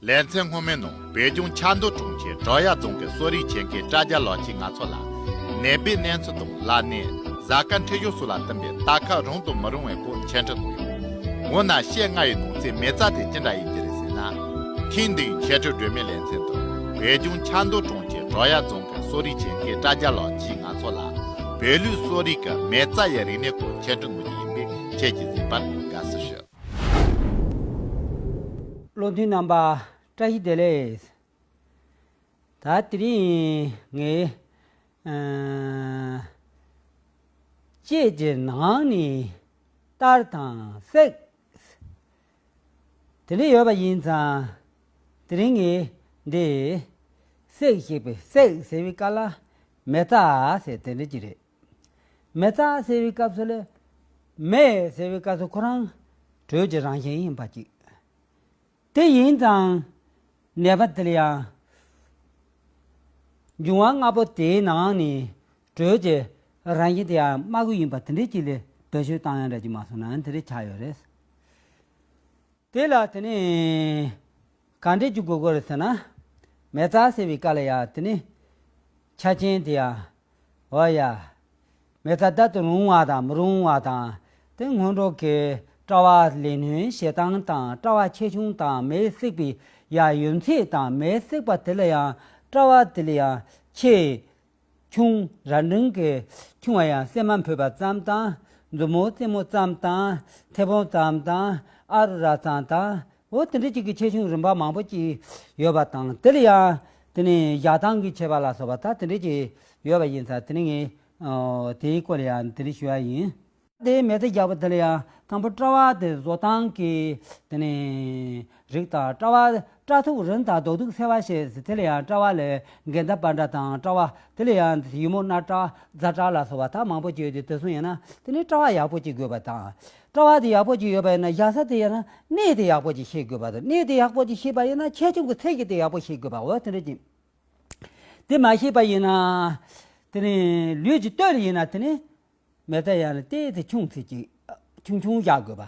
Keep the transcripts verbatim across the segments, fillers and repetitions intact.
ལེ་ཚན་སྔོན་མའི་ནང་བོད་ལྗོངས་ཆབ་མདོ་གྲོང་ཁྱེར་བྲག་གཡབ་རྫོང་གི་གསོ་རིག་ཆེད་མཁས་བཀྲ་རྒྱ་ལགས་ཀྱིས་ང་ཚོ་ལ་ནད་པའི་གནས་ཚུལ་དང་བླ་ནད། གཟའ་སྐར་འཕྲོད་སྦྱོར་སོགས་ལ་བསྟུན་པའི་རྟ་ཁ་རུང་དང་མི་རུང་བའི་སྐོར་འཆད་ཁྲིད་གནང་ཡོད། འོ་ན་ཞེས་ལྔ་ཡི་ནང་གསེས་མེ་བཙའ་དེ་ཅི་འདྲ་ཡིན་གྱི་རེད་ཟེར་ན། ཐེངས་འདིའི་འཆད་ཁྲིད་སྒྲོན་མེའི་ལེ་ཚན་དུ་བོད་ལྗོངས་ཆབ་མདོ་གྲོང་ཁྱེར་བྲག་གཡབ་རྫོང་གི་གསོ་རིག་ཆེད་མཁས་བཀྲ་རྒྱ་ལགས་ཀྱིས་ང་ཚོ་ལ་བོད་ལུགས་གསོ་རིག་གི་མེ་བཙའ་ཡི་རིག་གནས་སྐོར་འཆད་ཁྲིད་གནང་རྒྱུ་ཡིན་པས། ཁྱེད་ཀྱིས་གཟིགས་པར་དགའ་བསུ་ཞུ། བློ་མཐུན་རྣམ་པ་བཀྲ་ཤིས་བདེ་ལེགས། ད་དེ་རིང་ངས་ཨ་ལྕེ་གི་ནང་ནས་གཏར་དང་བསྲེག་དེ་འདྲ་ཡོད་པ་ཡིན་ཙང་། དེ་རིང་ངས་འདི་བསྲེག་ཞེས་པའི་བསྲེག་ཟེར་བའི་སྐབས་ལ་མེ་བཙའ་ཟེར་དེ་འདྲ་ཅིག་རེད། མེ་བཙའ་ཟེར་བའི་སྐབས་སུ་ལ་མེ་ཟེར་བའི་སྐབས་སུ་ཁོ་རང་དྲོད་ཀྱི་རང་བཞིན་ཡིན་པ་ཅིག་དེ་ཡིན་ཙང་ནད་པ་དེ་ལ་ཡང་འབྱུང་བ་ལྔ་པོ་དེའི་ནང་ནས་དྲོད་ཀྱི་རང་བཞིན་དེ་ཡང་དམར་པོ་ཡིན་པ་དེ་འདྲ་ཅིག་ལ་འདོད་ཆོས་བཏང་ཡང་འདྲ་ཅིག་མ་སོང་ན་དེ་འདྲ་ཆགས་ཡོད་རེད། དེ་ལ་དེ་ནས་ག་འདྲ་ཅིག་དགོས་ཀྱི་རེད་ཟེར་ན། མེ་བཙའ་ཟེར་བའི་སྐབས་ལ་ཡང་དེ་ནས་ཆ་རྐྱེན་དེ་ཡང་། འོ་ཡ། མེ་བཙའ་རྟག་ཏུ་རུང་བ་དང་མི་རུང་བ་དང་། དེ་སྔོན་འགྲོ་གི་སྤྲ་བ་ལས་སྣོན་བྱེད་སྟངས་དང་སྤྲ་བ་ཆེ་ཆུང་དང་མེ་བསྲེགས་པའི་ཡ་ཡོན་ཚད་དང་མེ་བསྲེགས་པ་དེ་ལ་ཡང་སྤྲ་བ་དེ་ལ་ཡང་ཆེ་ཆུང་ར་འབྲིང་གི་ཆུང་བ་ཡང་སྲན་མ་ཕུད་པ་ཙམ་དང་མཛུབ་མོ་རྩེ་མོ་ཙམ་དང་མཐེ་བོང་ཙམ་དང་ཨ་རུ་ར་ཙམ་དང་། འོ་དེ་འདྲ་ཅིག་གི་ཆེ་ཆུང་རིམ་པ་མང་པོ་ཅིག་ཡོད་པ་དང་། དེ་ལ་ཡང་དེ་ནས་བཞག་སྟངས་ཀྱི་ཁྱད་པར་ལ་སོགས་པ་ད་དེ་འདྲ་ཅིག་ཡོད་པ་ཡིན་ཙང་། དེ་ནས་ངས་ཨོ་དེའི་སྐོར་ལ་ཡང་དེ་འདྲ་ཞུ་བ་ཡིན། དེ་མེ་བཙའ་རྒྱག་པ་དེ་ལ་ཡང་དང་པོ་སྤྲ་བ་དེ་བཟོ་སྟངས་ཀྱི་དེ་ནས་རིགས་དང་། སྤྲ་བ་སྤྲ་ཐུག་རིང་དང་རྡོག་ཐུག་སེར་བ་ཞེས་ཟེར། དེ་ལ་ཡང་སྤྲ་བ་ལ་འགལ་ཟླ་པ་འདྲ་དང་། སྤྲ་བ་དེ་ལ་ཡང་ཡུ་མོ་སྣ་སྤྲ་རྫ་སྤྲ་ལ་སོགས་པ་ད་མང་པོ་ཅིག་ཡོད་དེ། དེ་ཚོ་ཡིན་ན་དེ་ནས་སྤྲ་བ་ཡག་པོ་ཅིག་དགོས་པ་དང་། སྤྲ་བ་དེ་ཡག་པོ་ཅིག་ཡོད་པ་ཡིན་ན་བཞག་ས་དེ་ཡིན་ན་གནས་དེ་ཡག་པོ་ཅིག་ཤེས་དགོས་པ་དང་། གནས་དེ་ཡག་པོ་ཅིག་ཤེས་པ་ཡིན་ན་ཆེ་ཆུང་གི་ཚད་ཀྱི་དེ་ཡག་པོ་ཤེས་དགོས་པ། འོ་དེ་འདྲ་ཅིག་དེ་མ་ཤེས་པ་ཡིན་ན་དེ་ནས་ལུས་ཀྱི་སྟོད་ལ་ཡིན་ན་དེ་ནས་མེ་བཙའ་ཡང་ཏོག་ཙམ་ཆུང་ཙམ་ཅིག་ཆུང་ཆུང་བཞག་དགོས་པ།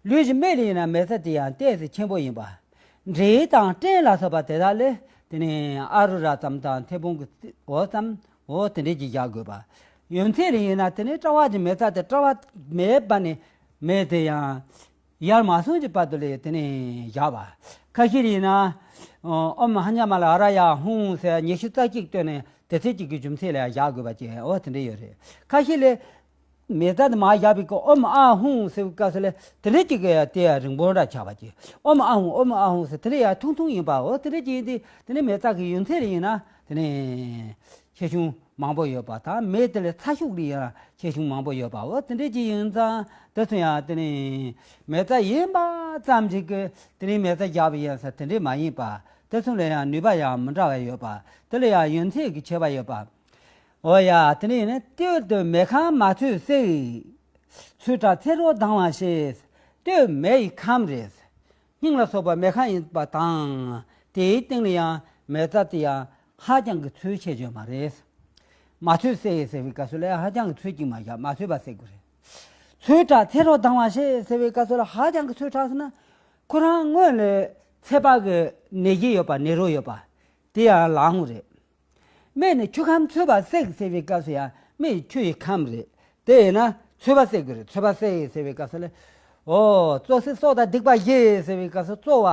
ལུས་ཀྱི་སྨད་ལ་ཡིན་ན་མེ་བཙའ་དེ་ཡང་ཏོག་ཙམ་ཆེན་པོ་ཡིན་པ། འབྲས་དང་སྤྲན་ལ་སོགས་པ་དེ་དག་ལ་དེ་ནས་ཨ་རུ་ར་ཙམ་དང་མཐེ་བོང་གི་འོ་ཙམ་འོ་དེ་འདྲས་ཅིག་བཞག་དགོས་པ། ཡོན་ཚད་ལ་ཡིན་ན་དེ་ནས་སྤྲ་བ་གི་མེ་བཙའ་དེ་སྤྲ་བ་མེ་འབར་ནས་མེ་དེ་ཡང་ཡར་མ་སོང་གི་བར་དུ་ལ་དེ་ནས་བཞག་པ། ཁ་ཤས་ལ་ཡིན་ན་ཨོཾ་ཧ་ཉ་མ་ལ་ཨ་ར་ཡ་ཧཱུྃ་ཟེར་ཉི་ཤུ་རྩ་གཅིག་བཏོན་ནས་དེ་ཚེ་གཅིག་གི་རྒྱུ་མཚན་ལ་ཡང་བཞག་དགོས་པ་ཅིག་འོ་དེ་འདྲས་ཡོད་རེད། ཁ་ཤས་ལ་མེ་བཙའ་དེ་མར་བཞག་པའི་སྐབས་ཨོཾ་ཨཱཿཧཱུྃ་ཟེར་བའི་སྐབས་སུ་ལ་དེ་འདྲས་གཅིག་གི་དེ་ཡང་རིང་པོ་འདྲ་ཆགས་པ་ཅིག་ཨོཾ་ཨཱཿཧཱུྃ་ཨོཾ་ཨཱཿཧཱུྃ་ཟེར་དེ་ལ་ཡང་ཐུང་ཐུང་ཡིན་པ། འོ་དེ་འདྲས་ཅིག་ཡིན་དུས་དེ་ནས་མེ་བཙའ་གི་ཡོན་ཚད་ལ་ཡིན་ན་དེ་ནས་ཆེ་ཆུང་མང་པོ་ཡོད་པ་དང་། མེ་དེ་ལ་ཚ་ཤུགས་ལ་ཡང་ཆེ་ཆུང་མང་པོ་ཡོད་པ། འོ་དེ་འདྲས་ཅིག་ཡིན་ཙང་དེ་ཚོ་ཡང་དེ་ནས་མེ་བཙའ་ཡིན་པ་ཙམ་ཞིག་གིས་དེ་ནས་མེ་བཙའ་བཞག་པ་ཡིན་ཟེར་དེ་འདྲས་མ་ཡིན་པ། དེ་ཚོ་ལ་ཡང་ནུས་པ་ཡང་མི་འདྲ་བ་ཡོད་པ། དེ་ལ་ཡང་ཡོན་ཚད་ཀྱི་ཁྱད་པར་ཡོད་པ། འོ་ཡ། དེ་ནས་ཡིན་ན་སྟོད་དུ་མེ་ཁམས་མ་ཚོས་བསྲེགས། ཚོས་གྲགས་ཚེ་རོགས་ལྡང་བ་ཞེས། སྟོད་མེ་ཡི་ཁམས་རེད། སྙིང་ལ་སོགས་པ་མེ་ཁམས་ཡིན་པ་དང་། དེའི་སྟེང་ལ་ཡང་མེ་བཙའ་དེ་ཡང་ཧ་ཅང་གི་ཚོས་ཆེ་ཆེ་མ་རེད། མ་ཚོས་བསྲེགས་ཟེར་བའི་སྐབས་སུ་ལ་ཧ་ཅང་གི་ཚོས་ཀྱིས་མ་བཞག་མ་ཚོས་པ་བསྲེག་དགོས་རེད། ཚོས་གྲགས་ཚེ་རོགས་ལྡང་བ་ཞེས་ཟེར་བའི་སྐབས་སུ་ལ་ཧ་ཅང་གི་ཚོས་གྲགས་ཟེར་ན། ཁོ་རང་སྔོན་ལ་ཚད་པ་གི་ནད་གཞི་ཡོད་པ་ནད་རོ་ཡོད་པ་དེ་ཡང་ལངས་རེད། སྨད་ནས་ཆུ་ཁམས་ཚོས་པ་བསྲེགས་ཟེར་བའི་སྐབས་སུ་ཡང་སྨད་ཆུ་ཡི་ཁམས་རེད། དེ་ཡིན་ན་ཚོས་པ་བསྲེག་དགོས་རེད། ཚོས་པ་བསྲེགས་ཟེར་བའི་སྐབས་སུ་ལ། ཨོ། བཙོ་བསྲེག་གསོག་དང་སྡིག་པ་བཞི་ཟེར་བའི་སྐབས་སུ་བཙོ་བ།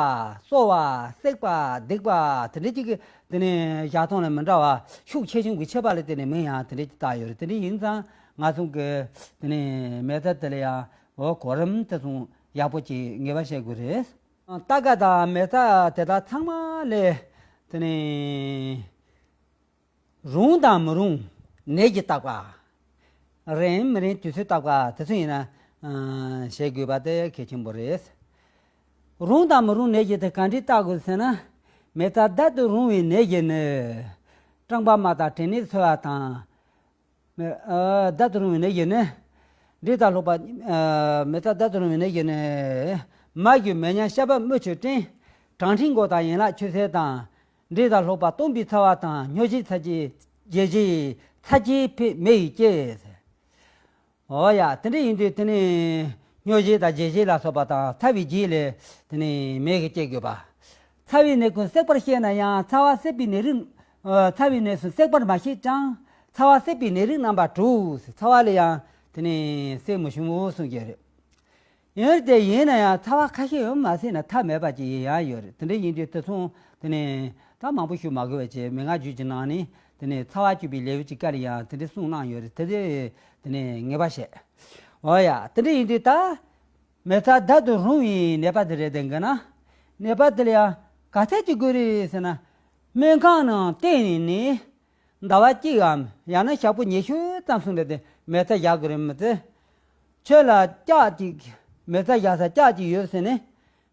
གསོ་བ། བསྲེག་པ། སྡིག་པ། དེ་འདྲ་ཅིག་གི་དེ་ནས་བཞག་སྟངས་ལ་མི་འདྲ་བ། ཤུགས་ཆེ་ཆུང་གི་ཁྱད་པར་ལ་བརྟེན་ནས་མིང་ཡང་དེ་འདྲ་ཅིག་བཏགས་ཡོད་རེད། དེ་འདྲ་ཡིན་ཙང་ང་ཚོ་གི་དེ་ནས་མེ་བཙའ་དེ་ལ་ཡང་ཨོ་གོ་རིམ་དེ་ཚོ་ཡག་པོ་ཅིག་ངེས་པ་བྱེད་དགོས་རེད། རྟ་སྒ་དང་མེ་བཙའ་དེ་དག་ཚང་མ་ལས་དེ་ནས་རུང་དང་མི་རུང་ནད་ཀྱི་བརྟག་པ། རན་མི་རན་དུས་ཚོད་བརྟག་པ་དེ་ཚོ་ཡིན་ན་བྱེད་དགོས་པ་དེ་གལ་ཆེན་པོ་རེད། རུང་དང་མི་རུང་ནད་ཀྱི་དེ་ག་འདྲས་བརྟག་དགོས་ཟེར་ན། མེ་བཙའ་རྟག་ཏུ་རུང་བའི་ནད་ཀྱི་ནི། སྐྲངས་པ་དམར་དང་དྲན་ནད་ཚོལ་བ་དང་། མེ་ཨ་རྟག་ཏུ་རུང་བའི་ནད་ཀྱི་ནི། འབྲས་དང་ལྷུག་པ། ཨ་མེ་བཙའ་རྟག་ཏུ་རུང་བའི་ནད་ཀྱི་ནི། མ་གྱུར་མེ་མཉམ་ཤ་པགས་དམུ་ཆུ་སྐྲན། གྲང་འཁྲིག་མགོ་དང་ཡན་ལག་ཆུ་སེར་དང་། འབྲས་དང་ལྷུག་པ་སྟོང་པའི་ཚ་བ་དང་། སྨྱོ་བྱེད་ཚ་གྱི་བརྗེད་བྱེད་ཚ་གྱི་ཕི་མེ་ཡིས་སྐྱེད། འོ་ཡ། དེ་འདྲ་ཡིན་དུས་དེ་ནི་སྨྱོ་བྱེད་དང་བརྗེད་བྱེད་ལ་སོགས་པ་དང་ཚ་བའི་རྗེས་ལས་དེ་ནི་མེ་གིས་སྐྱེད་དགོས་པ། ཚ་བའི་ནད་ཀུན་སྲེག་པར་ཤེས་ན་ཡང་ཚ་བ་སྲེག་པའི་ནད་རིགས། ཨ། ཚ་བའི་ནད་སོགས་སྲེག་པར་མ་ཤེས་ཀྱང་ཚ་བ་སྲེག་པའི་ནད་རིགས་རྣམ་པ་དྲུག་ཚ་བ་ལ་ཡང་དེ་ནས་སྲེག་མི་ཤོང་ངོ་གསུངས་ཀྱི་རེད། ཡིན་ཏེ་ཡིན་ན་ཡང་ཚ་བ་ཁ་ཤས་ཡོད་མ་ཟེར་ན་ཐབས་མེད་པ་ཅིག་ཡིན་ཡང་ཡོད་རེད། དེ་འདྲ་ཡིན་དུས་དེ་ཚོ་དེ་ནས་ད་མང་པོ་ཞུ་མ་དགོས་པ་བྱས། མན་ངག་རྒྱུད་ཀྱི་ནང་ནས་དེ་ནས་ཚ་བ་གཅོད་པའི་ལེའུ་གཅིག་ཀ་ལ་ཡང་དེ་འདྲ་གསུངས་གནང་ཡོད་རེད། དེ་དེ་དེ་ནས་ངེས་པ་བཤད། འོ་ཡ། དེ་འདྲ་ཡིན་དུས་ད་མེ་བཙའ་བརྡབ་ཏུ་རུང་བའི་ནད་པ་དེ་རེད་དེ་འགི་ན། ནད་པ་དེ་ལ་ཡང་ག་ཚད་ཅིག་དགོས་རེད་ཟེར་ན། སྨན་ཁང་ནང་བསྟན་ནས་ནི། ཟླ་བ་གཅིག་གམ་ཡང་ན་ཞག་པོ་ཉི་ཤུ་ཙམ་སོང་ནས་དེ་མེ་བཙའ་བཞག་དགོས་རེད་མི་ཚེ། ཁྱོད་ལ་ལྕགས་ཅིག་མེ་བཙའ་བཞག་ས་ལྕགས་ཅིག་ཡོད་ཟེར་ནས།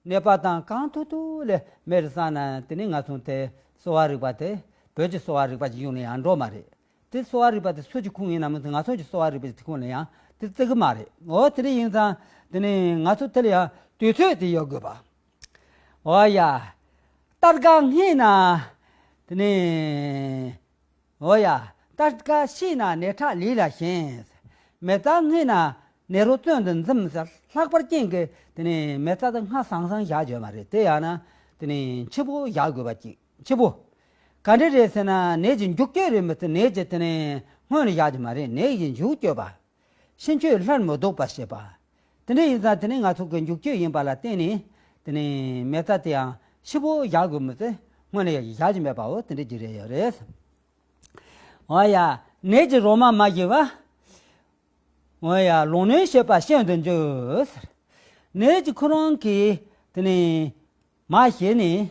ནད་པ་དང་གང་ཐུབ་ཐུབ་ལས་མེར་བསྲེགས་ན་དེ་ནི་ང་ཚོ་དེ་གསོ་བ་རིག་པ་དེ་བོད་ཀྱི་གསོ་བ་རིག་པ་ཅིག་ཡོང་ནས་ཡང་འགྲོ་མ་རེད། དེ་གསོ་བ་རིག་པ་དེ་སུ་གྱི་ཁུངས་ཡིན་ན་མི་ཚོ་ང་ཚོ་གྱི་གསོ་བ་རིག་པ་དེ་ཁུངས་ལ་ཡང་དེ་བརྩི་གི་མ་རེད། འོ་དེ་འདྲ་ཡིན་ཙང་དེ་ནི་ང་ཚོ་དེ་ལ་ཡང་དུས་ཚོད་དེ་ཡོད་དགོས་པ། འོ་ཡ། སྟར་ག་སྔས་ན། དེ་ནས། འོ་ཡ། སྟར་ག་ཕྱིས་ན་ནད་ཁྲག་ལུས་ལ་ཞན། མེ་བཙའ་སྔས་ན་ནད་རོ་བཙོན་དུ་འཛིན་ཟེར། ལྷག་པར་རྐྱེན་གྱིས་དེ་ནས་མེ་བཙའ་དེ་སྔ་སང་སང་བཞག་བྱོས་མ་རེད། དེ་ཡང་ན་དེ་ནས་འཕྱི་པོ་བཞག་དགོས་པ་ཅིག་འཕྱི་པོ། ག་འདྲ་རེད་ཟེར་ན་ནད་ཀྱི་མཇུག་སྐྱོད་རེད་མི་ཚེ། ནད་ཀྱི་དེ་ནས་སྔོན་ལ་བཞག་རྒྱུ་མ་རེད། ནད་ཀྱི་མཇུག་སྐྱོད་པ། ཕྱི་མཆོད་སླར་མི་ལྡོག་པ་ཞེས་པ། དེ་འདྲ་ཡིན་ཙང་དེ་ནི་ང་ཚོ་གི་མཇུག་སྐྱོད་ཡིན་པ་ལ་བརྟེན་ནས་དེ་ནི་མེ་བཙའ་དེ་ཡང་ཕྱི་པོ་བཞག་དགོས་མི་ཚེ་སྔོན་ལ་ཡང་བཞག་རྒྱུ་མེད་པའོ། དེ་འདྲ་ཅིག་རེད་ཡོད་རེད། འོ་ཡ། ནད་ཀྱི་རོ་མ་མ་ཞི་བ། འོ་ཡ། ལོང་གནོན་བྱེད་པ་སྐྱོན་དུ་འགྱུར། ནད་ཀྱི་ཁོ་རང་གི་དེ་ནི་མ་ཞི་ནས།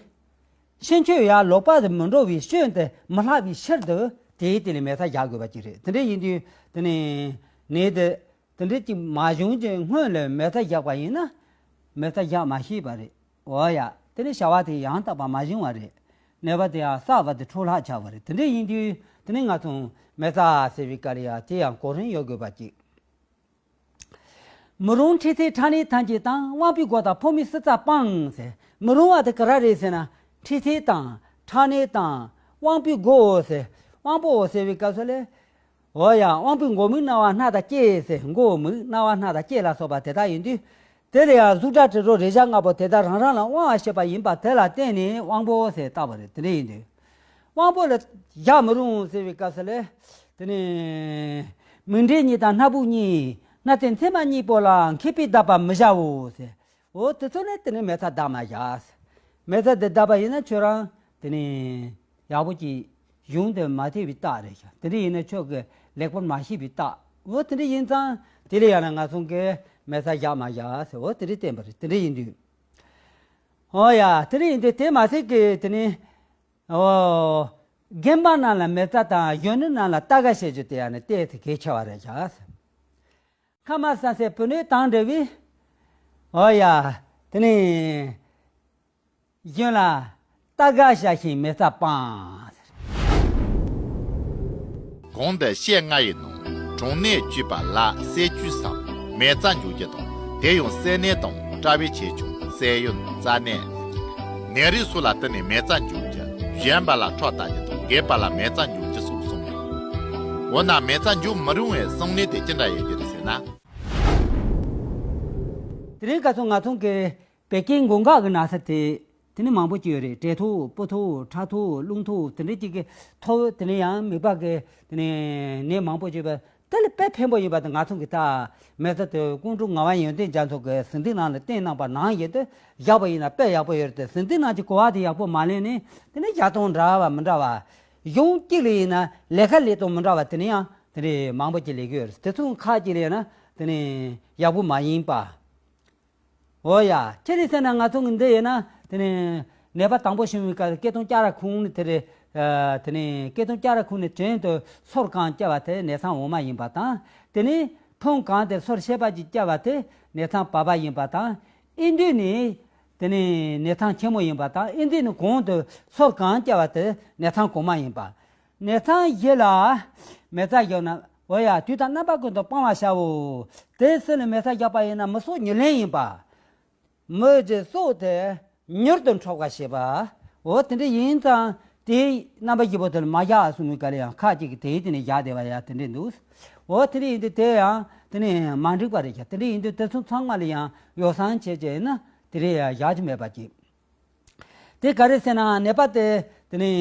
ཕྱི་མཆོད་ཡང་ལོག་པར་དུ་མི་འགྲོ་བའི་སྐྱོན་དུ་མི་ལྷག་པའི་ཕྱིར་དུ་དེའི་སྟེང་ལ་མེ་བཙའ་བཞག་དགོས་པ་ཅིག་རེད། དེ་འདྲ་ཡིན་དུས་དེ་ནི་ནད་དེ་དེ་འདྲ་ཅིག་མ་བྱུང་གི་སྔོན་ལ་མེ་བཙའ་བཞག་པ་ཡིན་ན་མེ་བཙའ་བཞག་མ་ཤེས་པ་རེད། འོ་ཡ། དེ་ནི་བྱ་བ་དེ་ཡང་དག་པ་མ་བྱུང་བ་རེད། ནད་པ་དེ་ཡང་བསགས་པ་དེ་འཕྲོ་བརླག་ཆགས་པ་རེད། དེ་འདྲ་ཡིན་དུས་དེ་ནི་ང་ཚོ་མེ་བཙའ་ཟེར་བའི་སྐབས་ལ་ཡང་དེ་ཡང་གོ་རིམ་ཡོད་དགོས་པ་ཅིག་མི་རུང་ཁྲི་ཚེ་ཁྲག་ནད་ཐམས་ཅད་དང་། དབང་པོའི་སྒོ་དང་ཕོ་མོའི་སྲིད་རྩ་སྤང་ཟེར། མི་རུང་བ་དེ་ག་རེ་རེད་ཟེར་ན། ཁྲི་ཚེ་དང་ཁྲག་ནད་དང་དབང་པོའི་སྒོ་ཟེར། དབང་པོ་ཟེར་བའི་སྐབས་སུ་ལས། འོ་ཡ། དབང་པོའི་མགོ་མིག་རྣ་བ་སྣ་དང་ལྕེ་ཟེར། མགོ་མིག་རྣ་བ་སྣ་དང་ལྕེ་ལ་སོགས་པ་དེ་དག་ཡིན་དུས། དེ་ལ་ཡང་གཟུགས་སྒྲ་དྲི་རོ་རེག་བྱ་ལྔ་པོ་དེ་དག་རང་རང་ལ་དབང་བ་བྱེད་པ་ཡིན་པ་དེ་ལ་བརྟེན་ནས་དབང་པོ་ཟེར་བཏགས་པ་རེད། དེ་འདྲ་ཡིན་དུས། དབང་པོ་ལ་བཞག་མི་རུང་ཟེར་བའི་སྐབས་སུ་ལས། དེ་ནས་མིག་འབྲས་གཉིས་དང་སྣ་བུག་གཉིས། སྣ་རྩེ་མཚན་མ་གཉིས་པོ་ལ་མཁས་པས་བརྡབ་པར་མི་བྱའོ་ཟེར། འོ་དེ་ཚོ་ནི་དེ་ནི་མེ་བཙའ་བརྡབ་མ་བཞག། མེ་བཙའ་དེ་བརྡབ་པ་ཡིན་ན་ཁྱོད་རང་དེ་ནི་ཡག་པོ་ཅིག་གཞུང་དེ་མ་ཐེབས་པའི་རྟགས་རེད་ཤག། དེ་འདྲ་ཡིན་ན་ཁྱོད་ཀྱིས་ལེགས་པོར་མ་ཤེས་པའི་རྟགས། འོ་དེ་འདྲ་ཡིན་ཙང་དེ་ལ་ཡང་ན་ང་ཚོ་གིས་མེ་བཙའ་བཞག་མ་བཞག་ཟེར། འོ་དེ་འདྲ་བསྟན་པ་རེད། དེ་འདྲ་ཡིན་དུས། འོ་ཡ། དེ་འདྲ་ཡིན་དུས་དེ་མ་ཟད་ཀྱི་དེ་ནི། འོ། རྒན་པ་རྣམས་ལ་མེ་བཙའ་དང་གཞོན་ནུ་རྣམས་ལ་སྟར་ག་བྱེད་རྒྱུ་དེ་ཡང་ནི་ཏོག་ཙམ་གལ་ཆེ་བ་རེད་ཤག། ཁ་མ་བསྲང་སའི་བུ་སྣོད་དང་འབྲེལ་བའི། འོ་ཡ། དེ་ནི། གཞོན་ལ་སྟར་ག་བྱ་ཞིང་མེ་བཙའ་སྤང་། གོང་དུ་བཤད་ལྔ་ཡི་ནང་གྲང་ནད་བཅོས་པ་ལ་སེལ་བཅོས་སམ་མེ་བཙའ་འཇོག་རྒྱུ་དང་། དེ་ཡང་སེལ་ནད་དང་བཀྲ་བའི་ཆེ་ཆུང་། སེལ་ཡུན། རྩ་ནད། ནད་རིགས་སོགས་ལ་བརྟེན་ནས་མེ་བཙའ་འཇོག་རྒྱུ། གཞོན་པ་ལ་ཁྲག་ལྟ་རྒྱུ་དང་། རྒས་པ་ལ་མེ་བཙའ་འཇོག་རྒྱུ་སོགས་གསུངས་ཡོད། འོ་ན་མེ་བཙའ་འཇོག་མི་རུང་བའི་གསང་གནས་དེ་ཅི་འདྲ་ཡོད་རྒྱུ་རེད་ཟེར་ན། དེ་རིང་ཁ་སང་ང་ཚོ་གི་བད་ཀན་མགོ་འགག་གི་ན་ཚ་དེ། དེ་ནི་མང་པོ་ཅིག་ཡོད་རེད། དྲེད་ཐོག་སྤུ་ཐོག་ཁྲག་ཐོག་རླུང་ཐོག་དེ་འདྲ་ཅིག་གི་ཐོག། དེ་ནི་ཡང་མིད་པ་གི་དེ་ནི་ནད་མང་པོ་ཅིག་ཡོད་པ། དེ་ལ་དཔེ་ཕན་པོ་ཡོད་པ་དེ་ང་ཚོ་གི་ད་མེ་བཙའ་དེ་ཀོང་སྤྲུལ་ངག་དབང་ཡོན་ཏན་རྒྱ་མཚོ་གི་ཟིན་བྲིས་ནང་ལ་བསྟན་གནང་པ་ནང་བཞིན་དུ་བཞག་པ་ཡིན་ན་དཔེ་ཡག་པོ་ཡོད་རེད་དེ། ཟིན་བྲིས་ནང་གི་གོ་བ་དེ་ཡག་པོ་མ་ལེན་ནས། དེ་ནི་བཞག་སྟངས་འདྲ་བ་མི་འདྲ་བ། གཞུང་གཅིག་ལ་ཡིན་ན་ལས་ཀ་ལས་སྟངས་མི་འདྲ་བ་དེ་ནི་ཡང་དེ་ནི་མང་པོ་ཅིག་ལས་ཀྱི་ཡོད་རེད། དེ་ཚོ་ཁག་ཅིག་ལ་ཡིན་ན་དེ་ནི་ཡག་པོ་མ་ཡིན་པ། འོ་ཡ། ཅི་རེད་ཟེར་ན་ང་ཚོ་གི་འདི་ཡིན་ན་དེ་ནི་ནད་པ་དང་པོ་བྱུང་བའི་སྐབས་སུ་སྐེ་དང་སྐྱ་ར་ཁུང་ནས་དེ་རེད། ཨ། དེ་ནི་སྐེ་དང་སྐྱ་ར་ཁུང་ནས་བྲན་དུ་སོར་གང་བཀྱག་པ་དེ་ནད་ཚང་འོག་མ་ཡིན་པ་དང་། དེ་ནི་ཐུན་གང་དེ་སོར་ཕྱེད་པ་ཅིག་བཀྱག་པ་དེ་ནད་ཚང་བར་པ་ཡིན་པ་དང་། ཨེ་འདུས་ནི་དེ་ནི་ནད་ཚང་ཆེན་མོ་ཡིན་པ་དང་། ཨེ་འདུས་ནི་གོང་དུ་སོར་གང་བཀྱག་པ་དེ་ནད་ཚང་གོང་མ་ཡིན་པ། ནད་ཚང་བཞི་ལ་མེ་བཙའ་བཞག་ན། འོ་ཡ། དུས་དང་རྣམ་པ་ཀུན་ཏུ་སྤང་བར་བྱའོ། དེ་སྲིད་ལ་མེ་བཙའ་བཞག་པ་ཡིན་ན་མི་སྲོག་ཉེར་ལེན་ཡིན་པ། མི་གི་སྲོག་དེ་མྱུར་དུ་འཕྲོག་པར་བྱེད་པ། འོ་དེ་འདྲ་ཡིན་ཙང་དེའི་རྣམ་པ་བཞི་པོ་དེ་ལ་མ་བཞག་གསུངས་པའི་སྐབས་ལ་ཡང་ཁག་ཅིག་གིས་དེའི་སྟེང་ནས་བཞག་བསྡད་པ་ཡང་དེ་འདྲ་འདུག། འོ་དེ་འདྲ་ཡིན་དུས་དེ་ཡང་དེ་ནས་མ་འགྲིག་པ་རེད་ཀྱང་། དེ་འདྲ་ཡིན་དུས་དེ་ཚོ་ཚང་མ་ལ་ཡང་ཡོ་བསྲང་བྱས་བྱས་ན་དེ་རེ་ཡང་བཞག་རྒྱུ་མེད་པ་ཅིག། དེ་ག་རེ་ཟེར་ན་ནད་པ་དེ་དེ་ནི་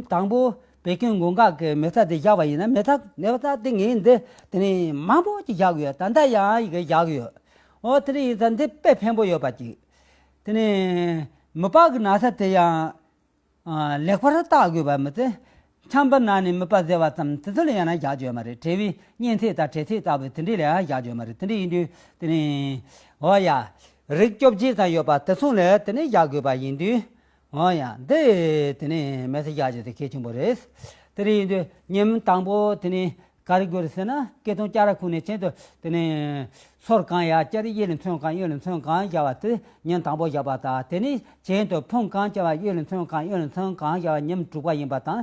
དང་པོ་བད་ཀན་མགོ་འགག་གི་མེ་བཙའ་དེ་བཞག་པ་ཡིན་ན། མེ་བཙའ་ནད་པ་དེ་ངས་འདི་དེ་ནི་མང་པོ་ཅིག་བཞག་ཡོད། ད་ལྟ་ཡང་ཡི་གེ་བཞག་ཡོད། འོ་དེ་རེད། ཡིན་ཙང་འདི་དཔེ་ཕན་པོ་ཡོད་པ་ཅིག་དེ་ནི་མུ་པ་གི་ན་ཚ་དེ་ཡང་ལེགས་པར་བརྟག་དགོས་པ་མི་ཚེ། ཆམ་པ་ན་ནི་མུ་པ་ཟེར་བ་ཙམ་དེ་ཚོ་ལ་ཡང་ན་བཞག་རྒྱུ་ཡོད་མ་རེད། གྲེ་བའི་གཉན་ཚད་དང་གྲེ་ཚད་ལྟ་བུ་དེ་འདྲས་ལ་ཡང་བཞག་རྒྱུ་ཡོད་མ་རེད། དེ་འདྲས་ཡིན་དུས་དེ་ནི་འོ་ཡ་རིགས་བཅོ་བརྒྱད་ཙམ་ཡོད་པ་དེ་ཚོ་ལ་དེ་ནི་བཞག་དགོས་པ་ཡིན་དུས། འོ་ཡ་འདི་དེ་ནི་མེ་བཙའ་བཞག་རྒྱུ་དེ་གལ་ཆེན་པོ་རེད། དེ་འདྲས་ཡིན་དུས་ཉིན་དང་པོ་དེ་ནི་ག་རེ་དགོས་རེད་ཟེར་ན། སྐྱེ་ཐོན་སྐྱ་ར་ཁུང་ནས་གྱེན་དུ་དེ་ནས་སོར་གང་ཡར་བསྐྱར། གཡས་ལ་མཚོན་གང་གཡོན་ལ་མཚོན་གང་བཞག་པ་དེ་ཉིན་དང་པོ་བཞག་པ་དང་། དེ་ནས་གྱེན་དུ་ཕུང་གང་བསྐྱར་བ་གཡས་ལ་མཚོན་གང་གཡོན་ལ་མཚོན་གང་བཞག་པ་ཉིན་དྲུག་པ་ཡིན་པ་དང་།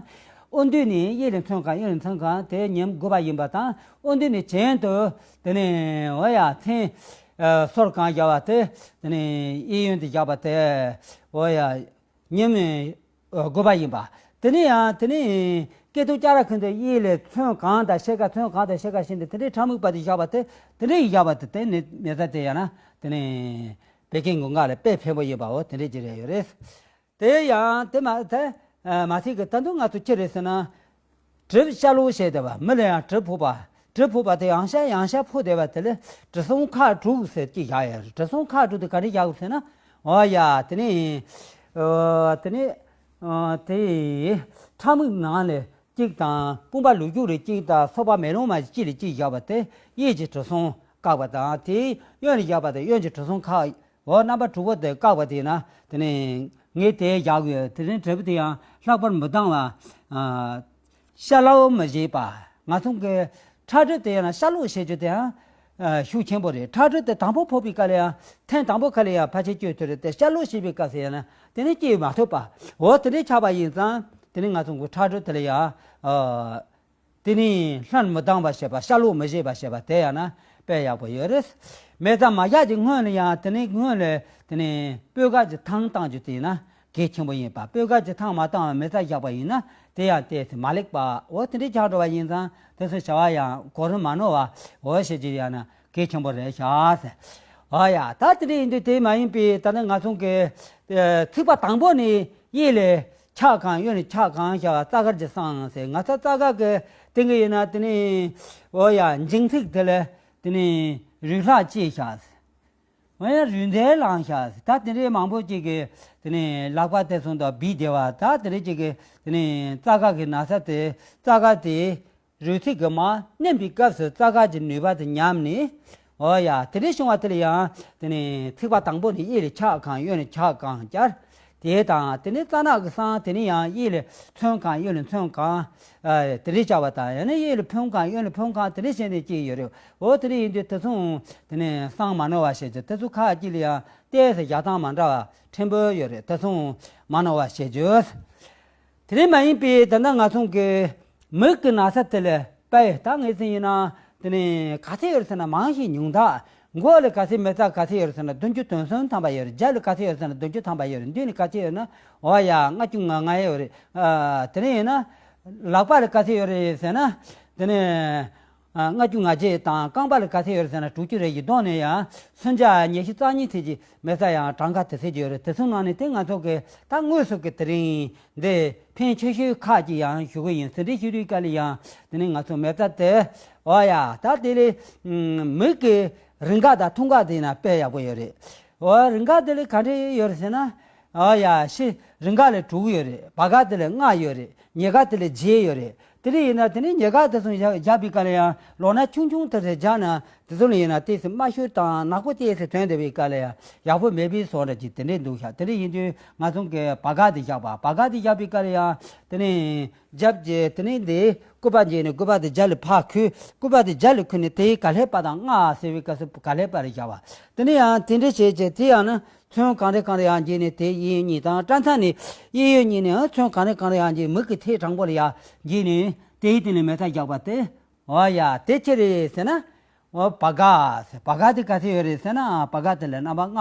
དབུ་མདུན་ནས་གཡས་ལ་མཚོན་གང་གཡོན་ལ་མཚོན་གང་དེ་ཉིན་དགུ་པ་ཡིན་པ་དང་། དབུ་མདུན་ནས་གྱེན་དུ་དེ་ནས་འོ་ཡ་མཚན་སོར་གང་བཞག་པ་དེ་དེ་ནས་གཡས་གཡོན་དུ་བཞག་པ་དེ་འོ་ཡ། ཉིན་དགུ་པ་ཡིན་པ། དེ་ནས་ཡང་དེ་ནས་སྐྱེ་ཐོན་སྐྱ་ར་ཁུང་དུ་གཡས་ལ་མཚོན་གང་དང་ཕྱེད་ཀ། མཚོན་གང་དང་ཕྱེད་ཀ་བྱས་ཏེ་དེ་འདྲའི་ཕྲ་མིག་པ་དེ་བཞག་པ་དེ་དེ་འདྲའི་བཞག་པ་དེ་དེ་ནི་མེ་བཙའ་དེ་ཡང་ན་དེ་ནི་བད་ཀན་མགོ་འགག་ལ་དཔེ་ཕན་པོ་ཡིན་པའོ། དེ་འདྲའི་ཅིག་རེད་ཡོད་རེད། དེ་ཡང་དེ་མ་ཚད་མ་ཚད་ཀྱི་ད་དུང་ང་ཚོ་ཅི་རེད་ཟེར་ན། གྲིབ་ཤ་ལོག་བྱས་བསྡད་པ། མི་ལ་ཡང་གྲིབ་ཕོག་པ། གྲིབ་ཕོག་པ་དེ་ཡང་ཤ་ཡང་ཤ་ཕོག་བསྡད་པ་དེ་ལ་དྲི་བསུང་ཁག་དྲུག་ཟེར་གྱི་བཞག་ཡོད་རེད། དྲི་བསུང་ཁག་དྲུག་དེ་ག་རེ་བཞག་དགོས་ཟེར་ན། འོ་ཡ་དེ་ནི་ཨ་དེ་ནི་ཨ་དེ་ཕྲ་མིག་ནང་ལ་གཅིག་དང་། དཔུང་པ་ལུག་རྒྱུག་ལ་གཅིག་དང་། སོ་པ་མེ་ལོང་མ་གཅིག་ལ་གཅིག་བཞག་པ་དེ་གཡས་ཀྱི་དྲི་བསུང་བཀག་པ་དང་། དེ་གཡོན་ལ་བཞག་པ་དེ་གཡོན་གྱི་དྲི་བསུང་ཁག་འོ་རྣམ་པ་དྲུག་པོ་དེ་བཀག་པ་དེ་ན་དེ་ནི་ངས་དེ་བཞག་ཡོད། དེ་རིང་གྲིབ་དེ་ཡང་ལྷག་པར་མི་ལྡང་བ། ཤ་ལོག་མི་བྱེད་པ། ང་ཚོ་གི་ཁྲག་གྲིབ་དེ་ཡང་ན་ཤ་ལོག་བྱེད་རྒྱུ་དེ་ཡང་ཤུགས་ཆེན་པོ་རེད། ཁྲག་གྲིབ་དེ་དང་པོ་ཕོག་པའི་སྐབས་ལ་ཡང་ཐེངས་དང་པོ་ཁ་ལ་ཡང་ཕལ་ཆེར་སྐྱེ་ཐུབ་རེད་དེ། ཤ་ལོག་བྱེད་པའི་སྐབས་སུ་ཡང་ན་དེ་ནི་སྐྱེ་མ་ཐུབ་པ། འོ་དེ་འདྲའི་ཆགས་པ་ཡིན་ཙང་དེ་ནི་ང་ཚོ་གི་ཁྲག་གྲིབ་དེ་ལ་ཡང་དེ་ནི་སླར་མི་ལྡང་བ་བྱེད་པ། ཤ་ལོག་མི་བྱེད་པ་བྱེད་པ་དེ་ཡང་ན་དཔེ་ཡག་པོ་ཡོད་རེད། མེ་བཙའ་མ་བཞག་གི་སྔོན་ལ་ཡང་དེ་ནི་སྔོན་ལ་དེ་ནི་སྤོས་དཀར་གྱི་ཐང་བཏང་རྒྱུ་དེ་ཡིན་ན་གལ་ཆེན་པོ་ཡིན་པ། སྤོས་དཀར་གྱི་ཐང་མ་བཏང་བར་མེ་བཙའ་བཞག་པ་ཡིན་ན་དེ་ཡང་ཏོག་ཙམ་མ་ལེགས་པ། འོ་དེ་འདྲའི་ཆགས་འགྲོ་བ་ཡིན་ཙང་དེ་ཚོ་བྱ་བ་ཡང་གོ་རིམ་མ་ནོར་བ་འོ་བྱེད་རྒྱུ་ཡང་ན་གལ་ཆེན་པོ་རེད་ཤག་ཟེར། འོ་ཡ། ད་དེ་འདྲ་ཡིན་དུས་དེ་མ་ཡིན་པའི་ད་ནི་ང་ཚོ་གི་ཨ་ཚིགས་པ་དང་པོ་ནས་གཡས་ལ་ཕྱག་གང་གཡོན་ལ་ཕྱག་གང་བྱ་བ་རྩ་དཀར་གྱི་བསང་ཟེར། ང་ཚོ་རྩ་དཀར་གི་སྟེང་གི་ཡིན་ན་དེ་ནི་འོ་ཡ་མཇིང་ཚིགས་དེ་ལ་དེ་ནི་རུས་ལྷག་བཅད་བཞག་ཟེར། འོ་ཡ་རུས་ཚལ་བླངས་བཞག་ཟེར། ད་དེ་འདྲའི་མང་པོ་ཅིག་གི་དེ་ནི་ལག་པ་དེ་ཚོ་དང་བིས་བསྡད་པ། ད་དེ་འདྲ་ཅིག་གི་དེ་ནི་རྩ་དཀར་གི་ན་ཚ་དེ་རྩ་དཀར་དེ། རུས་ཚིགས་ཀྱི་མར་མནན་པའི་སྐབས་སུ་རྩ་དཀར་གྱི་ནུས་པ་དེ་ཉམས་ནས། འོ་ཡ། དེ་འདྲའི་བྱུང་བ་དེ་ལ་ཡང་དེ་ནི་ཚིགས་པ་དང་པོ་ནས་གཡས་ལ་ཕྱག་གང་གཡོན་ལ་ཕྱག་གང་བསྐྱར། དེ་དང་དེ་ནི་རྩ་ནག་གི་བསང་དེ་ནི་ཡང་གཡས་ལ་མཚོན་གང་གཡོན་ལ་མཚོན་གང་། ཨ་དེ་འདྲའི་བྱ་བ་དང་། ཡང་ན་གཡས་ལ་ཕུང་གང་གཡོན་ལ་ཕུང་གང་དེ་འདྲའི་བྱས་ནས་བསྐྱེད་ཡོད་རེད། འོ་དེ་འདྲ་ཡིན་དུས་དེ་ཚོ་དེ་ནི་བསང་མ་ནོར་བ་བྱེད་རྒྱུ། དེ་ཚོ་ཁག་ཅིག་ལ་ཡང་ཏོག་ཙམ་བཞག་སྟངས་མ་འདྲ་བ་ཕྲན་བུ་ཡོད་རེད། དེ་ཚོ་མ་ནོར་བ་བྱེད་རྒྱུ། དེ་རིང་མ་ཡིན་པའི་ད་ལྟ་ང་ཚོ་གི་མིག་གི་ན་ཚ་དེ་ལ་དཔེ་ད་ངེས་ཟིན་ཡིན་ན་དེ་ནི་ག་ཚད་ཡོད་ཟེར་ན་མང་ཞིང་ཉུང་དག་མགོ་ལ་ག་ཚད་མེ་བཙའ་ག་ཚད་ཡོད་ཟེར་ན་བདུན་ཅུ་དོན་གསུམ་ཐམ་པ་ཡོད་རེད། རྒྱབ་ལ་ག་ཚད་ཡོད་ཟེར་ན་བདུན་ཅུ་ཐམ་པ་ཡོད་རེད། མདུན་ལ་ག་ཚད་ཡོད་ན་འོ་ཡ་ལྔ་བཅུ་ང་ལྔ་ཡོད་རེད། ཨ་དེ་ནི་ཡིན་ན་ལག་པ་ལ་ག་ཚད་ཡོད་རེད་ཟེར་ན་དེ་ནི། ལྔ་བཅུ་ང་བརྒྱད་དང་རྐང་པ་ལ་ག་ཚད་ཡོད་རེད་ཟེར་ན་དྲུག་ཅུ་རེ་བཞི། གདོང་ནས་ཡང་མཚོན་ཆ་ཉི་ཤུ་རྩ་གཉིས་ཚད་ཀྱི་མེ་བཙའ་ཡང་གྲངས་ཀ་དེ་ཚད་ཀྱི་ཡོད་རེད། དེ་ཚོའི་ནང་ནས་དེ་ང་ཚོ་གི་ད་དངོས་སུ་གི་དེ་རིང་འདི་ཕན་ཆེ་ཤོས་ཁག་ཅིག་ཡང་ཞུ་གི་ཡིན། ཟིན་བྲིས་ཞུ་དུས་སྐབས་ལ་ཡང་དེ་ནི་ང་ཚོ་མེ་བཙའ་དེ་འོ་ཡ་ད་དེ་ལས་མིག་གི་རིང་ག་དང་ཐུང་ག་དེ་ཡིན་ན་དཔེ་ཡག་པོ་ཡོད་རེད། འོ་རིང་ག་དེ་ལས་ག་འདྲ་ཡོད་རེད་ཟེར་ན། ཨ་ཡ་ཤི་རིང་ག་ལ་དྲུག་ཡོད་རེད། བར་ག་དེ་ལ་ལྔ་ཡོད་རེད། ཉེ་ག་དེ་ལ་བརྒྱད་ཡོད་རེད། དེ་འདྲ་ཡིན་ན་དེ་ནི་ཉེ་ག་དེ་ཚོ་བཞག་བཞག་པའི་སྐབས་ལ་ཡང་ལོ་ན་ཆུང་ཆུང་དེ་ཚོ་བཞག་ན་དེ་ཚོ་ལ་ཡིན་ན་ཏོག་ཙམ་རྨ་ཤོད་དང་ནག་པོ་ཏོག་ཙམ་ཐོན་བསྡད་པའི་སྐབས་ལ་ཡང་ཡག་པོ་མེད་པའི་བཟོ་འདྲ་ཅིག་དེ་འདྲ་འདུག་ཤག་དེ་འདྲ་ཡིན་དུས་ང་ཚོ་གིས་བར་ག་དེ་བཞག་པ། བར་ག་དེ་བཞག་པའི་སྐབས་ལ་ཡང་དེ་ནི་རྒྱབ་ཀྱི་དེ་ནི་འདི་སྐུད་པ་འཇལ་ནས་སྐུད་པ་དེ་རྒྱབ་ལ་ཕར་ཁུར། སྐུད་པ་དེ་རྒྱབ་ལ་ཁུར་ནས་དེའི་ག་ལྷེབ་པ་དང་ལྔ་ཟེར་བའི་སྐབས་སུ་ག་ལྷེབ་པ་རེ་བཞག་པ། དེ་ནི་ཡང་དེ་འདྲ་བྱས་བྱས་དེ་ཡང་ན། མཚོན་གང་རེ་གང་རེ་ཡང་འགྱེལ་ནས་དེ་གཡས་གཡོན་གཉིས་དང་། སྐྲ་མཐའ་ནས་གཡས་གཡོན་གཉིས་ནས་མཚོན་གང་རེ་གང་རེ་ཡང་འགྱེལ། མིག་གི་ཐད་དྲང་པོ་ལ་ཡང་འགྱེལ་ནས་དེའི་སྟེང་ནས་མེ་བཙའ་རྒྱག་པ་དེ། འོ་ཡ་དེ་ཅི་རེད་ཟེར་ན། འོ་བར་ག་ཟེར། བར་ག་དེ་ག་ཚོད་ཡོད་རེད་ཟེར་ན། བར་ག་དེ་ལ་རྣམ་པ་ལྔ་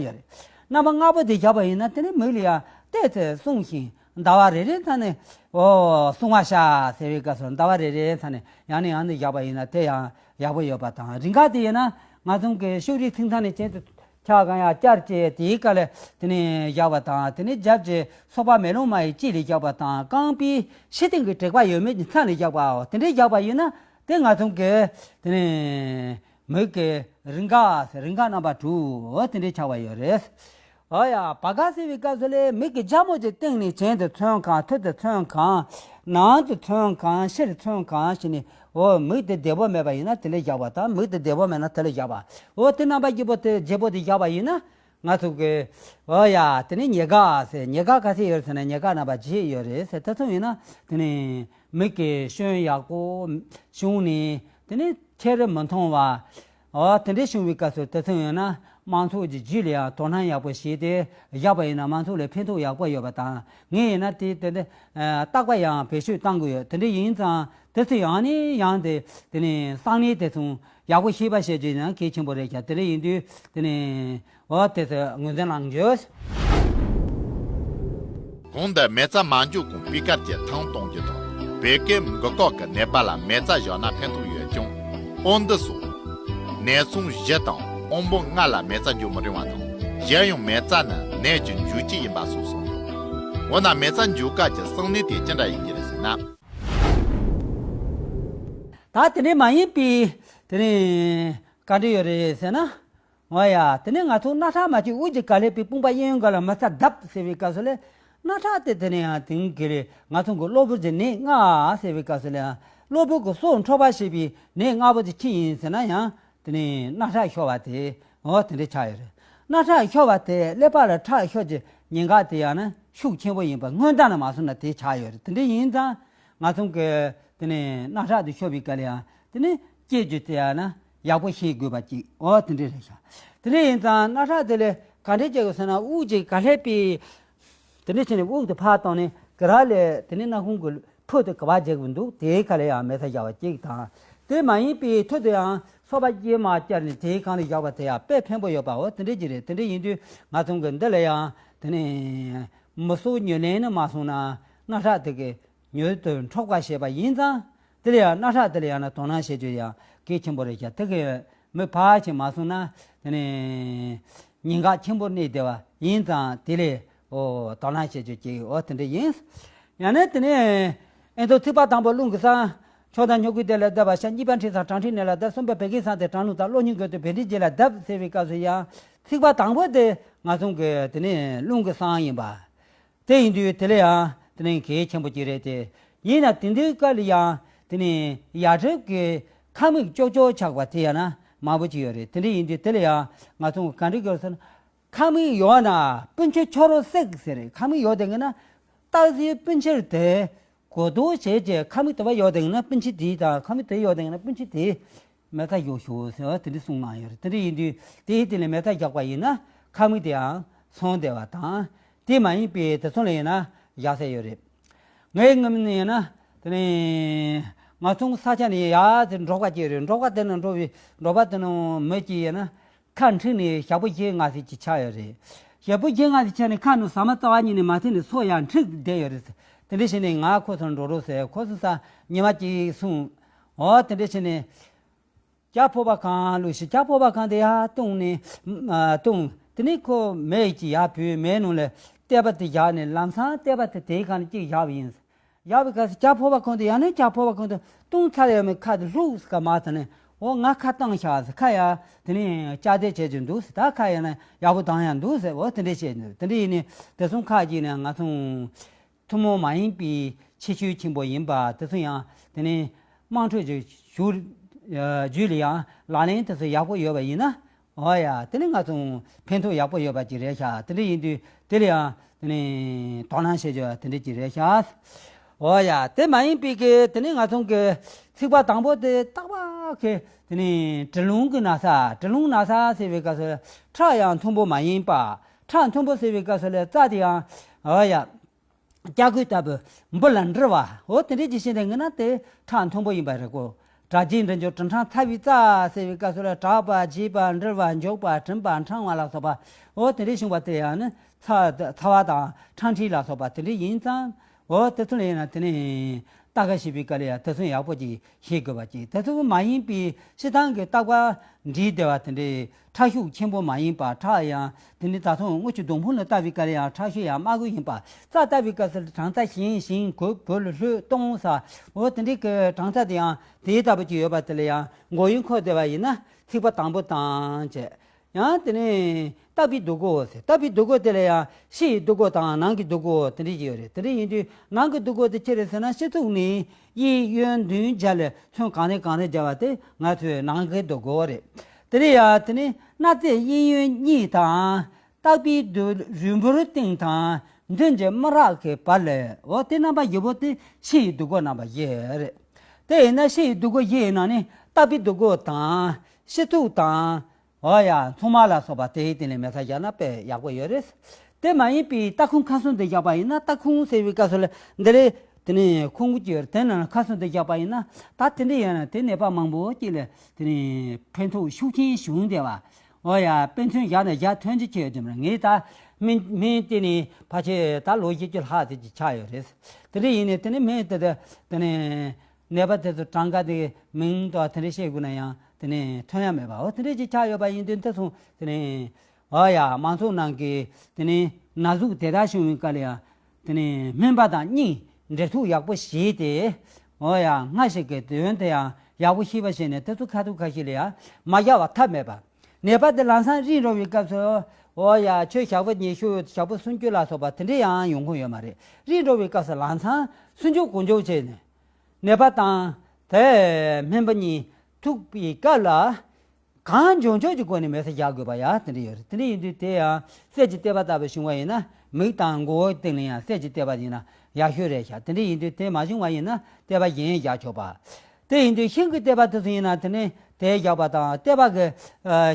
ཡོད་རེད། རྣམ་པ་ལྔ་པོ་དེ་བཞག་པ་ཡིན་ན་དེ་ནི་མིག་ལ་ཡང་ཏོག་ཙམ་སྲུང་ཞིང་ཟླ་བ་རེ་རེའི་མཚན་ནས་འོ་སྲུང་བ་ཤ་ཟེར་བའི་སྐབས་སུ་ཟླ་བ་རེ་རེའི་མཚན་ནས་ཡང་ནས་ཡང་དུ་བཞག་པ་ཡིན་ན་དེ་ཡང་ཡག་པོ་ཡོད་པ་དང་། རིང་ག་དེ་ཡིན་ན་ང་ཚོ་གི་ཤུགས་རིག་ཚིག་མཚམས་ནས་གྱེན་དུ། ཆ་གང་ཡང་བསྐྱར་བཅས་དེའི་སྐབས་ལ་དེ་ནས་བཞག་པ་དང་། དེ་ནས་རྒྱབ་ཀྱི་སོགས་པ་མེ་ལོང་མ་ཡི་དཀྱིལ་ལ་བཞག་པ་དང་། རྐང་པའི་ཕྱི་སྟེང་གི་དྲེག་པ་ཡོད་མེད་ཀྱི་མཚམས་ལ་བཞག་པའོ། དེ་འདྲའི་བཞག་པ་ཡིན་ན་དེ་ང་ཚོ་གི་དེ་ནས་མིག་གི་རིམ་ཁ་རིམ་ཁ་རྣམ་པ་དྲུག་དེ་འདྲའི་ཆགས་པ་ཡོད་རེད། ཨོ་ཡ། བ་ག་ཟེར་བའི་སྐབས་སུ་ལས་མིག་གི་རྒྱ་མོ་གཅིག་སྟེང་ནས་གྱེན་དུ་མཚོན་གང་། ཐུར་དུ་མཚོན་གང་། ནང་དུ་མཚོན་གང་། ཕྱིར་མཚོན་གང་ཞེས་ནས། འོ་མིག་དེ་བདེ་པོ་མེད་པ་ཡིན་ན་དེ་ལ་བཞག་པ་དང་། མིག་དེ་བདེ་པོ་མེད་ན་དེ་ལ་བཞག་པ། འོ་དེ་རྣམ་པ་བརྒྱད་པོ་དེ་བརྒྱད་པོ་དེ་བཞག་པ་ཡིན་ན་ང་ཚོ་གི། འོ་ཡ། དེ་ནི་ཉེར་དགུ་ཟེར། ཉེར་དགུ་ག་ཚད་ཡོད་ཟེར་ན་ཉེར་དགུ་རྣམ་པ་བརྒྱད་ཡོད་རེད་ཟེར། དེ་ཚོ་ཡིན་ན་དེ་ནི་མིག་གི་སྐྱོན་ཡག་པོ་བྱུང་ནས་དེ་ནི་ཆེར་མི་མཐོང་བ། འོ་དེ་འདྲའི་བྱུང་བའི་སྐབས་སུ་དེ་ཚོ་ཡོད་ན་དམངས་ཚོགས་ཀྱི་རྒྱུད་ལ་ཡང་དོ་སྣང་ཡག་པོ་བྱས་ཏེ་བཞག་པ་ཡིན་ན་དམངས་ཚོགས་ལ་ཕན་ཐོགས་ཡག་པོ་ཡོད་པ་དང་། ངས་ཡིན་ན་དེ་དེ་འདྲ་རྟག་པ་ཡང་བེད་སྤྱོད་གཏང་གི་ཡོད། དེ་འདྲ་ཡིན་ཙང་དེ་ཚོ་ཡང་ནས་ཡང་དེ་དེ་ནས་གསང་གནས་དེ་ཚོ་ཡག་པོ་ཤེས་པ་བྱེད་རྒྱུ་ཡང་གལ་ཆེན་པོ་རེད་ཤག་དེ་འདྲ་ཡིན་དུས་དེ་ནས། འོ་དེ་ཚོ་ངོས་འཛིན་གནང་རྒྱུ། གོང་དུ་མེ་བཙའ་མ་འཇོག་གོང་སྤུས་ཀར་གྱི་ཐང་གཏོང་རྒྱུ་དང་། བོད་སྐད་མགུ་སྐོར་གྱི་ནད་པ་ལ་མེ་བཙའ་བཞག་ན་ཕན་ཐོགས་ཡོད་ཀྱང་། དབང་འདུས་སོགས་ནད་མཚུངས་བཞི་དང་དབང་པོ་ལྔ་ལ་མེ་བཙའ་འཇོག་མི་རུང་བ་དང་། གཞན་ཡང་མེ་བཙའ་ནི་ནད་ཀྱི་འཇུག་ཆས་ཡིན་པ་སོགས་གསུངས་ཡོད། འོ་ན་མེ་བཙའ་འཇོག་སྐབས་ཀྱི་གསང་གནས་དེ་ཅི་འདྲ་ཡིན་གྱི་རེད་ཟེར་ན། ད་དེ་འདྲ་མ་ཡིན་པའི་དེ་ནས་ག་འདྲ་ཡོད་རེད་ཟེར་ན། འོ་ཡ། དེ་ནས་ང་ཚོ་རྣག་ཁྲག་མ་བཅོས་དབུགས་ཀྱི་ག་ལེར་པའི་དཔུང་པ་གཡས་གཡོན་གང་ལ་མེ་བཙའ་བརྡབ་ཟེར་བའི་སྐབས་སུ་ལས། རྣག་ཁྲག་དེ་དེ་ནས་ཡང་དེང་གི་རེད། ང་ཚོ་གི་གློ་བུར་གྱི་ནད་ལྔ་ཟེར་བའི་སྐབས་སུ་ལས་ཡང་གློ་བུར་གྱི་སྲོག་འཕྲོག་པ་བྱེད་པའི་ནད་ལྔ་པོ་དེ་ཅི་ཡིན་ཟེར་ན་ཡང་དེ་ནས་རྣག་ཁྲག་ཤོར་བ་དེ། འོ་དེ་འདྲ་ཆགས་ཡོད་རེད། རྣག་ཁྲག་ཤོར་བ་དེ་ཀླད་པ་ལ་ཁྲག་ཤོར་གྱི་ཉེན་ཁ་དེ་ཡང་ན་ཤུགས་ཆེན་པོ་ཡིན་པ་སྔོན་བརྡ་ནས་མ་སོང་ན་དེ་ཆགས་ཡོད་རེད། དེ་འདྲ་ཡིན་ཙང་ང་ཚོ་གི་དེ་ནས་རྣག་ཁྲག་དེ་ཤོར་བའི་སྐབས་ལ་ཡང་དེ་ནས་སྐྱེ་རྒྱུ་དེ་ཡང་ན་ཡག་པོ་ཤེས་དགོས་པ་ཅིག་འོ་དེ་འདྲ་རེད་ཤག་དེ་འདྲ་ཡིན་ཙང་རྣག་ཁྲག་དེ་ལས་ག་འདྲས་བྱེད་དགོས་ཟེར་ན། དབུགས་ཀྱི་ག་ལེར་པའི་དེ་འདྲ་བྱས་ནས་དབུགས་དེ་ཕར་བཏང་ནས་ག་ར་ལས་དེ་ནས་སྣ་ཁུང་གི་ཕུ་དེ་ག་པར་རྒྱག་གི་འདུག་དེའི་ཁ་ལ་ཡང་མེ་བཙའ་བཞག་པ་གཅིག་དང་། དེ་མ་ཡིན་པའི་ཐུར་དུ་ཡང་སོ་པ་སྐྱེས་མ་བསྐྱར་ནས་དེའི་སྒང་ལ་བཞག་པ་དེ་ཡང་དཔེ་ཕན་པོ་ཡོད་པའོ། དེ་འདྲ་ཅིག་རེད། དེ་འདྲ་ཡིན་དུས་ང་ཚོ་གི་འདི་ལ་ཡང་དེ་ནས་མི་སྲོག་ཉེར་ལེན་ནི་མ་སོང་ན་རྣག་ཁྲག་དེ་གི་མྱུར་དུ་འཕྲོག་པ་བྱེད་པ་ཡིན་ཙང་། དེ་ལ་ཡང་རྣག་ཁྲག་དེ་ལ་ཡང་ན་དོ་སྣང་བྱེད་རྒྱུ་ཡང་གལ་ཆེན་པོ་རེད་ཤག་དེ་གི་མི་ཕལ་ཆེར་མ་སོང་ན་དེ་ནས་ཉེན་ཁ་ཆེན་པོ་གནས་བསྡད་པ་ཡིན་ཙང་དེ་ལས། ཨོ། དོ་སྣང་བྱེད་རྒྱུ་གཅིག་ཨོ་དེ་འདྲ་ཡིན། ཡང་ན་དེ་ནས་ཨེ་མདོ་ཚིག་པ་དང་པོ་རླུང་གི་གསང་། མཆོག་དང་མཆོག་གི་དེ་ལ་བརྡབ་པ་ཤ། གཉིས་པ་འཁྲུལ་གསང་གྲང་འཁྲུལ་ནད་ལ་བརྡབ། གསུམ་པ་བད་ཀན་གསང་དེ་གྲང་རླུང་དང་གློ་སྙིང་གི་དུ་བད་མཁྲིས་རྗེས་ལ་བརྡབ་ཟེར་བའི་སྐབས་སུ་ཡང་ཚིག་པ་དང་པོ་དེ་ང་ཚོ་གི་དེ་ནས་རླུང་གི་གསང་ཡིན་པ། དེ་ཡིན་དུས་དེ་ལ་ཡང་དེ་ནས་གལ་ཆེན་པོ་གཅིག་རེད་དེ། ཡིན་ན་དེ་འདྲའི་སྐབས་ལ་ཡང་དེ་ནས་ཡ་གྲབས་ཀྱི་ཁ་མིག་ཀྱོག་ཀྱོག་ཆགས་པ་དེ་ཡང་ན་མང་པོ་གཅིག་ཡོད་རེད། དེ་འདྲ་ཡིན་དུས་དེ་ལ་ཡང་ང་ཚོ་ག་འདྲ་དགོས་ཟེར་ན། ཁ་མིག་ཡོད་ན་སྤུན་མཆེད་ཁྱོ་རོ་སྲེག་ཟེར་རེད། ཁ་མིག་ཡོད་དེ་ན་སྟག་གཟིག་སྤུན་མཆེད་དེ་གོ་ལྡོག་བྱས་རྗེས་ཁ་མིག་དེ་བ་ཡོད་དེ་ན་སྤུན་མཆེད་དེ་དང་ཁ་མིག་དེ་ཡོད་དེ་ན་སྤུན་མཆེད་དེ་མེ་བཙའ་བཞག་ཤོག་ཟེར་བ་དེ་འདྲ་གསུངས་གནང་ཡོད་རེད། དེ་འདྲ་ཡིན་དུས་དེའི་སྟེང་ལ་མེ་བཙའ་བཞག་པ་ཡིན་ན་ཁ་མིག་དེའང་སངས་བསྡད་པ་དང་། དེ་མ་ཡིན་པའི་དེ་ཚོ་ལ་ཡིན་ན་བཞག་ས་ཡོད་རེད། ངའི་ངོས་ནས་ཡིན་ན་དེ་ནས་ང་ཚོ་ས་ཆ་ནས་ཡར་དེ་འབྲོག་པ་གཅིག་རེད། འབྲོག་པ་དེ་ནས་འབྲོག་པའི་འབྲོག་པ་དེ་ནས་མི་གཅིག་ཡིན་ན། ཁ་འཁྲུད་ནས་ཞག་པོ་བཞི་ལྔ་ཙམ་ཅིག་ཆགས་ཡོད་རེད། ཞག་པོ་བཞི་ལྔ་ཙམ་ཆགས་ནས་ཁ་ནང་ཟ་མ་རྩ་བ་ཉིད་ནས་མ་འཐེན་ནས་སོ་ཡང་འཁྲུད་བསྡད་ཡོད་རེད། དེ་འདྲ་བྱས་ནས་ང་ཁོ་ཚོར་འགྲོ་རོགས་ཟེར། ཁོ་ཚོ་ས་ཉི་མ་གཅིག་གསུངས། འོ་དེ་འདྲ་བྱས་ནས་ཇ་ཕོར་པ་གང་བླུགས་ཤིག་ཇ་ཕོར་པ་གང་དེ་ཡར་བཏུང་ནས་ཨ་བཏུང་། དེ་ནས་ཁོ་མེ་ཅིག་ཡར་བུས། མེ་ནང་ལ་ཀླད་པ་དེ་བཞག་ནས་ལམ་སང་ཀླད་པ་དེ་དེའི་སྒང་ལ་གཅིག་བཞག་པ་ཡིན། ཡག་པའི་སྐབས་སུ་ཇ་ཕོར་པ་གང་དུ་ཡང་ན་ཇ་ཕོར་པ་གང་དུ་བཏུང་ཚར་ཡོད་མེད་ཁ་དེ་ལྷུག་སེ་མར་ཟེར་ནས། འོ་ང་ཁ་བཏང་བཞག་ཟེར། ཁ་ཡ་དེ་ནས་བཅག་བསྡད་བྱེད་ཀྱི་འདུག་ཟེར། ད་ཁ་ཡ་ན་ཡག་པོ་བཏང་ཡ་འདུག་ཟེར། འོ་དེ་འདྲས་བཤད་འདུག་དེ་འདྲས་ཡིན་ནས་དེ་ཚོ་ཁ་ཅིག་ནས་ང་ཚོ་ཐུན་མོང་མ་ཡིན་པའི་ཁྱད་ཆོས་ཆེན་པོ་ཡིན་པ་དེ་ཚོ་ཡང་དེ་ནས་དམངས་ཁྲོད་ཀྱི་ཞུགས་རྒྱུད་ལ་ཡང་ལག་ལེན་དེ་ཚོ་ཡག་པོ་ཡོད་པ་ཡིན་ན། འོ་ཡ། དེ་ནི་ང་ཚོ་ཕན་ཐོགས་ཡག་པོ་ཡོད་པ་ཅིག་རེད་ཤག་དེ་འདྲ་ཡིན་དུས་དེ་ལ་ཡང་དེ་ནི་དོ་སྣང་བྱེད་རྒྱུ་དེ་འདྲ་ཅིག་རེད་ཤག་འོ་ཡ། དེ་མ་ཡིན་པའི་གི་དེ་ནི་ང་ཚོ་གི་ཚིག་པ་དང་པོ་དེ་རྟག་པ་གི་དེ་ནི་གྲི་ལུང་གི་ན་ཚ། གྲི་ལུང་ན་ཚ་ཟེར་བའི་སྐབས་སུ་ཁྲག་ཡང་མཐོན་པོ་མ་ཡིན་པ། ཁྲག་མཐོན་པོ་ཟེར་བའི་སྐབས་སུ་ལ་རྩ་དེ་ཡང་འོ་ཡ། སྐྱ་གོས་ལྟ་བུ་འབུ་ལ་འདྲིལ་བ། འོ་དེ་འདྲའི་ཅིག་བྱས་ནས་ངེས་ན་དེ་ཁྲག་མཐོན་པོ་ཡིན་པ་རེད་གོ། དྲག་རྒྱས་འདྲིལ་འཇུག་དྲི་འཕྲང་ཚ་བའི་རྩ་ཟེར་བའི་སྐབས་སུ་ལ་དྲག་པ་རྒྱས་པ་འདྲིལ་བ་མགྱོགས་པ་གྲིམ་པ་འཕྲང་བ་ལ་སོགས་པ། འོ་དེ་འདྲའི་བྱུང་བ་དེ་ཡང་ནི་ཚ་ཚ་བ་དང་ཁྲག་མཁྲིས་ལ་སོགས་པ་དེ་འདྲའི་ཡིན་ཙང་། འོ་དེ་ཚོ་ལ་ཡིན་ན་དེ་ནི། ལྟ་ག་ཞེས་པའི་སྐབས་ལ་ཡང་དེ་ཚོ་ཡག་པོ་ཅིག་ཤེས་དགོས་པ་ཅིག་དེ་ཚོ་མ་ཡིན་པའི་སྤྱིར་བཏང་གི་རྟག་པར་འདྲིས་བསྡད་པ་དེ་འདྲའི་ཁྲག་ཤུགས་ཆེན་པོ་མ་ཡིན་པ། ཁྲག་ཡང་དེ་ནི་ད་དུང་དངུལ་ཆུ་སྡོང་ཕུང་ལ་ལྟ་བའི་སྐབས་ལ་ཡང་ཁྲག་ཤུགས་ཡང་དམའ་གི་ཡིན་པ། རྩ་ལྟ་བའི་སྐབས་སུ་གྲང་ཚ་ཞན་ཞན་གོས་བུ་ལ་ལྷོད་གཏོང་ས། འོ་དེ་འདྲའི་གི་གྲང་ཚ་དེ་ཡང་དེའི་ལྟ་བུ་ཅིག་ཡོད་པ་དེ་ལ་ཡང་མགོ་ཡུ་འཁོར་བསྡད་པ་ཡིན་ན་ཚིགས་པ་དང་པོ་དང་བཅས། ཡང་དེ་ནས་ལྟ་བུའི་སྡུག་གོ་ཟེར། ལྟ་བུའི་སྡུག་གོ་དེ་ལ་ཡང་ཕྱི་ཡི་སྡུག་གོ་དང་ནང་གི་སྡུག་གོ་དེ་འདྲ་ཞིག་ཡོད་རེད། དེ་འདྲ་ཡིན་དུས་ནང་གི་སྡུག་གོ་དེ་ཅི་རེད་ཟེར་ན། སྤྱི་གཙུག་ནས་གཡས་གཡོན་མདུན་བརྒྱ་ལ་ཚོན་གང་རེ་གང་རེ་བརྒྱབ་པ་དེ་ང་ཚོའི་ནང་གི་སྡུག་གོ་རེད། དེ་ནས་ཡང་དེ་ནས་སྣ་རྩེ་གཡས་གཡོན་གཉིས་དང་། ལྟ་བུའི་སྡུག་རུས་འབུར་སྟེང་དང་མདུན་གྱི་སྨུག་རག་གི་བར་ལ། འོ་དེ་རྣམ་པ་བཞི་པོ་དེ་ཕྱི་ཡི་སྡུག་གོ་རྣམ་པ་བཞི་རེད། དེ་ཡིན་ན་ཕྱི་ཡི་སྡུག་གོ་བཞི་ཡི་ནང་ནས་ལྟ་བུའི་སྡུག་གོ་དང་སྤྱི་གཙུག་དང་། འོ་ཡ་མཚོག་མ་ལ་སོགས་པ་དེའི་སྟེང་ལ་མེ་བཙའ་བཞག་ན་དཔེ་ཡག་པོ་ཡོད་རེད། དེ་མ་ཡིན་པའི་ལྟ་ཁུང་ཁ་སང་དུ་བཞག་པ་ཡིན་ན། ལྟ་ཁུང་ཟེར་བའི་སྐབས་སུ་ལ་འདི་ལས་དེ་ནས་ཁུང་བུ་ཅིག་ཡོད་རེད། དེ་ནང་ལ་ཁ་སང་དུ་བཞག་པ་ཡིན་ན། ད་དེ་འདྲ་ཡིན་ན་དེ་ནད་པ་མང་པོ་ཅིག་ལ་དེ་ནས་ཕན་ཐོགས་ཤུགས་ཆེན་བྱུང་བསྡད་པ། འོ་ཡ་དཔེ་མཚོན་བཞག་ན་བཞག་ཐོན་གྱི་ཆེ་ཡོད་ཀྱི་མ་རེད། ངས་ད་སྨན་སྨན་དེ་ནས་ཕལ་ཆེར་ད་ལོ་བཞི་བཅུ་ལྷག་ཙམ་ཅིག་ཆགས་ཡོད་རེད། དེ་འདྲ་ཡིན་ནས་དེ་ནས་སྨན་དེ་དེ་དེ་ནས། ནད་པ་དེ་ཚོ་གྲངས་ཀ་དེ་མིང་དང་དེ་འདྲ་བཤད་དགོས་ན་ཡང་དེ་ནས་ཐོན་ཡ་མེད་པ། འོ་དེ་འདྲ་ཅིག་ཆགས་ཡོད་པ་ཡིན་དུས་དེ་སོང་དེ་ནས། འོ་ཡ་མང་ཚོགས་ནང་གི་དེ་ནས་ན་ཟུག་དེ་དག་བྱུང་བའི་སྐབས་ལ་ཡང་དེ་ནས་སྨན་པ་དང་གཉིས་འབྲེལ་གཏུག་ཡག་པོ་བྱས་ཏེ། འོ་ཡ་སྔ་ཕྱི་གི་དོན་དེ་ཡང་ཡག་པོ་ཤེས་པ་བྱས་ནས་དེ་ཚོ་ཁ་ཐུག་ཁ་ཤས་ལ་ཡང་མ་བཞག་པ་ཐབས་མེད་པ། ནད་པ་དེ་ལམ་སང་རིག་འགྲོ་བའི་སྐབས་སུ། འོ་ཡ་ཁྱོད་ཞག་པོ་ཉི་ཤུ་ཞག་པོ་སུམ་ཅུ་ལ་སོགས་པ་དེ་འདྲ་ཡང་ཡོང་གི་ཡོད་མ་རེད། རིག་འགྲོ་བའི་སྐབས་སུ་ལམ་སང་སུམ་ཅུ་གོ་མཆོག་བྱས་ནས། ནད་པ་དང་དེ་སྨན་པ་གཉིས་ཐུག་པའི་སྐབས་ལ། གང་བྱུང་ཆོག་གི་སྒོ་ནས་མེ་བཙའ་བཞག་དགོས་པ་ཡ་དེ་འདྲ་ཡོད་རེད། དེ་འདྲ་ཡིན་དུས་དེ་ཡང་གསེར་གྱི་ལྟེ་བ་ལྟ་བུ་བྱུང་བ་ཡིན་ན། མིག་དང་མགོ་བོའི་སྟེང་ལ་ཡང་གསེར་གྱི་ལྟེ་བ་ཡིན་ན་ཡག་ཤོས་རེད་ཤག་དེ་འདྲ་ཡིན་དུས་དེ་མ་བྱུང་བ་ཡིན་ན་ལྟེ་བ་གཞན་བཞག་ཆོག་པ། དེ་ཡིན་དུས་ཤིང་གི་ལྟེ་བ་དེ་ཚོ་ཡིན་ན་དེ་ནས་དེ་བཞག་པ་དང་། ལྟེ་བ་གི་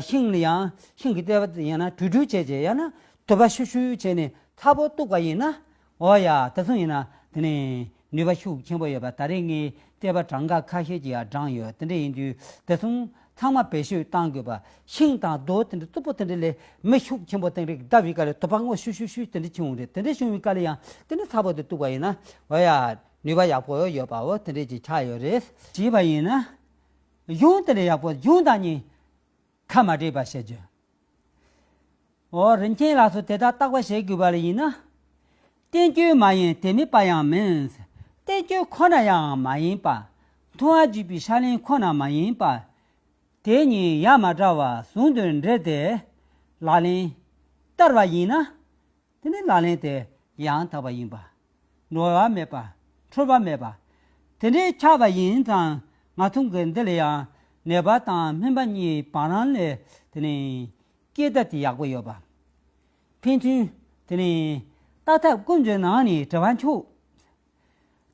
ཤིང་ལ་ཡང་ཤིང་གི་ལྟེ་བ་ཡིན་ན་དྲུད་དྲུད་བྱས་བྱས། ཡང་ན་དུ་བ་ཤུ་ཤུ་བྱས་ནས་ཚ་པོ་གཏུགས་པ་ཡིན་ན། འོ་ཡ་དེ་ཚོ་ཡིན་ན་དེ་ནས་ནུས་པ་ཤུགས་ཆེན་པོ་ཡོད་པ། ད་རེས་ངས་ལྟེ་བ་གྲངས་ཀ་ཁ་ཤས་ཅིག་ཡང་བགྲངས་ཡོད། དེ་འདྲ་ཡིན་དུས་དེ་ཚོ་ཚང་མ་བེད་སྤྱོད་གཏང་དགོས་པ། ཤིང་དང་རྡོ་དེ་འདྲ་རྩུབ་པོ་དེ་འདྲ་ལས་མེ་ཤུགས་ཆེན་པོ་དེ་འདྲ་བརྡབས་པའི་སྐབས་ལ་དུ་བ་སྔོ་ཤུ་ཤུ་ཤུ་དེ་འདྲ་བྱུང་རེད། དེ་འདྲ་བྱུང་བའི་སྐབས་ལ་ཡང་དེ་འདྲ་ཚ་པོ་དེ་གཏུགས་པ་ཡིན་ན། འོ་ཡ་ནུས་པ་ཡག་པོ་ཡོད་པའོ། དེ་འདྲ་ཅིག་ཆགས་ཡོད་རེད། བྱས་པ་ཡིན་ན་གཞུང་དེ་ལས་ཡག་པོ་གཞུང་དང་གཉིས་ཁ་མ་བྲལ་བ་བྱེད་རྒྱུ། འོ་རིན་ཆེན་ལགས་སུ་དེ་ལྟར་བརྟག་པ་བྱེད་དགོས་པ་ལ་ཡིན་ན། བསྟན་བཅོས་མ་ཡིན་དེ་མེད་པ་ཡང་མིན། བསྟན་བཅོས་ཁོ་ན་ཡང་མ་ཡིན་པ། མཐོང་བ་བརྒྱུད་པའི་ཕྱག་ལེན་ཁོ་ན་མ་ཡིན་པ། དེ་གཉིས་ཡ་མ་བྲལ་བར་ཟུང་དུ་འབྲེལ་ཏེ་ལག་ལེན་བསྟར་བ་ཡིན་ན། དེ་ནི་ལག་ལེན་དེ་ཡང་དག་པ་ཡིན་པ། འགྲོ་བ་མེད་པ། འཁྲུལ་བ་མེད་པ། དེ་འདྲའི་ཆགས་པ་ཡིན་ཙང་། ང་ཚོ་གི་འདི་ལ་ཡང་ནད་པ་དང་སྨན་པ་གཉིས་བར་ལ་དེ་ནི་སྐད་བརྡ་དེ་ཡག་པོ་ཡོད་པ། ཕན་ཚུན་དེ་ནི་བརྟག་ཐབས་ཀུན་གྱི་ནང་ནས་དྲི་བ་འཁྱོག་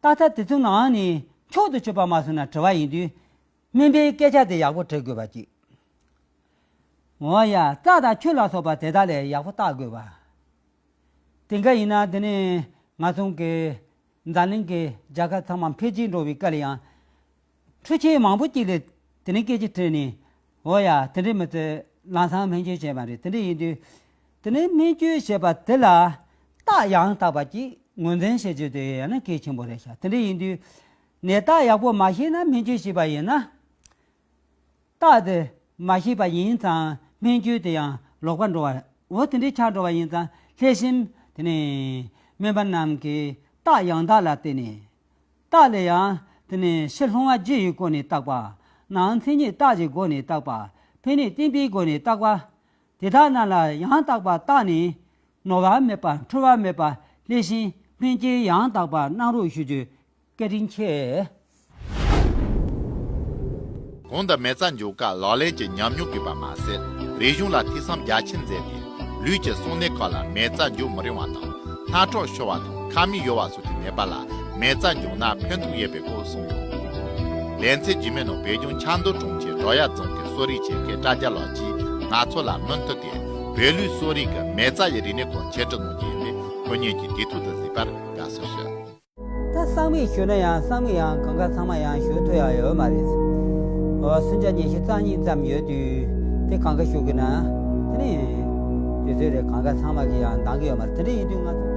བརྟག་ཐབས་དེ་ཚོའི་ནང་ནས་འཁྱོག་ཏུ་ཆུད་པ་མ་སོང་ན་དྲི་བ་ཡིན་དུས། སྨན་པའི་སྐད་ཆ་དེ་ཡག་པོ་དྲི་དགོས་པ་གཅིག་འོ་ཡ་རྩ་དང་ཆུ་ལ་སོགས་པ་དེ་དག་ལས་ཡག་པོ་བརྟག་དགོས་པ། དེ་འགའ་ཡིན་ན་དེ་ནས་ང་ཚོ་གི་འཛམ་གླིང་གི་རྒྱལ་ཁབ་ཚང་མ་འཕེལ་རྒྱས་འགྲོ་བའི་སྐབས་ལ་ཡང་། འཕྲུལ་ཆས་མང་པོ་གཅིག་ལས་དེ་ནས་སྐད་ཆ་དྲིས་ནས། འོ་ཡ་དེ་འདྲའི་མི་ཚེ་ལམ་སང་སྨན་བཅོས་བྱས་པ་རེད། དེ་འདྲ་ཡིན་དུས་དེ་ནས་སྨན་བཅོས་བྱས་པ་དེ་ལ་རྟགས་ཡང་དག་པ་གཅིག་ངོས་འཛིན་བྱེད་རྒྱུ་དེ་ཡང་ན་གལ་ཆེན་པོ་རེད་ཤག་དེ་འདྲ་ཡིན་དུས་ནད་རྟགས་ཡག་པོ་མ་ཤེས་ན་སྨན་བཅོས་བྱས་པ་ཡིན་ན། རྟགས་དེ་མ་ཤེས་པ་ཡིན་ཙང་སྨན་བཅོས་དེ་ཡང་ལོག་པར་འགྲོ་བ། འོ་དེ་འདྲའི་ཆགས་འགྲོ་བ་ཡིན་ཙང་། ལྷག་བསམ་དེ་ནས་སྨན་པ་རྣམས་ཀྱིས་རྟགས་ཡང་དག་ལ་བརྟེན་ནས། རྟགས་ལ་ཡང་དེ་ནས་ཕྱི་སློང་བ་བརྒྱུད་ཡི་སྒོ་ནས་བརྟག་པ། ནང་མཚན་ཉིད་རྟགས་ཀྱི་སྒོ་ནས་བརྟག་པ། ཕན་གནོད་བསྟན་པའི་སྒོ་ནས་བརྟག་པ། དེ་དག་རྣམས་ལ་ཡང་དག་པར་བརྟགས་ནས། ནོར་བ་མེད་པ་འཁྲུལ་བ་མེད་པ་ལྷག་བསམ་སྨན་བཅོས་ཡང་དག་པར་གནང་རོགས་ཞུ་རྒྱུ། བཀའ་དྲིན་ཆེ། གོང་དུ་མེ་བཙའ་འཇོག་སྐབས་ལག་ལེན་གྱི་ཉམས་མྱོང་ཡོད་པ་མ་ཟད། རིག་གཞུང་ལ་ཐོས་བསམ་རྒྱ་ཆེན་མཛད་དེ། ལུས་ཀྱི་གསང་གནས་ཁག་ལ་མེ་བཙའ་འཇོག་མི་རུང་བ་དང་། སྣ་ཁྲག་ཤོར་བ་དང་ཁ་མིག་གཡོ་བ་སོགས་ཀྱི་ནད་པ་ལ་མེ་བཙའ་འཇོག་ན་ཕན་ཐོགས་ཡོད་པའི་སྐོར་གསུངས་ཡོད། ལེ་ཚན་རྗེས་མའི་ནང་བོད་ལྗོངས་ཆབ་མདོ་གྲོང་ཁྱེར་རོ་ཡ་རྫོང་གི་གསོ་རིག་བྱེད་མཁན་བཀྲ་རྒྱ་ལགས་ཀྱིས་ང་ཚོ་ལ་མུ་མཐུད་དེ་བོད་ལུགས་གསོ་རིག་གི་མེ་བཙའ་ཡི་རིག་གནས་སྐོར་འཆད་ཁྲིད་གནང་རྒྱུ་ཡིན་པས། ཁོ་གཉིས་ཀྱི་དུས་ཐོག་ཏུ་གཟིགས་པར་དགའ་བསུ་ཞུ། ད་གསང་མིག་ཞུ་ན་ཡང་གསང་མིག་ཡང་གང་ག་ཚང་མ་ཡང་ཞུ་ཐུབ་ཡ་ཡོད་མ་རེད། འོ་སུམ་ཆ་ཉི་ཤུ་རྩ་གཉིས་ཙམ་ཡོད་དུས་དེ་གང་ག་ཞུ་གི་ན། དེ་ནི་དུས་ཚོད་རེད། གང་ག་ཚང་མ་གི་ཡང་འདང་གི་ཡོད་མ་རེད། དེ་འདྲ་ཡིན་དུས་ང་ཚོ།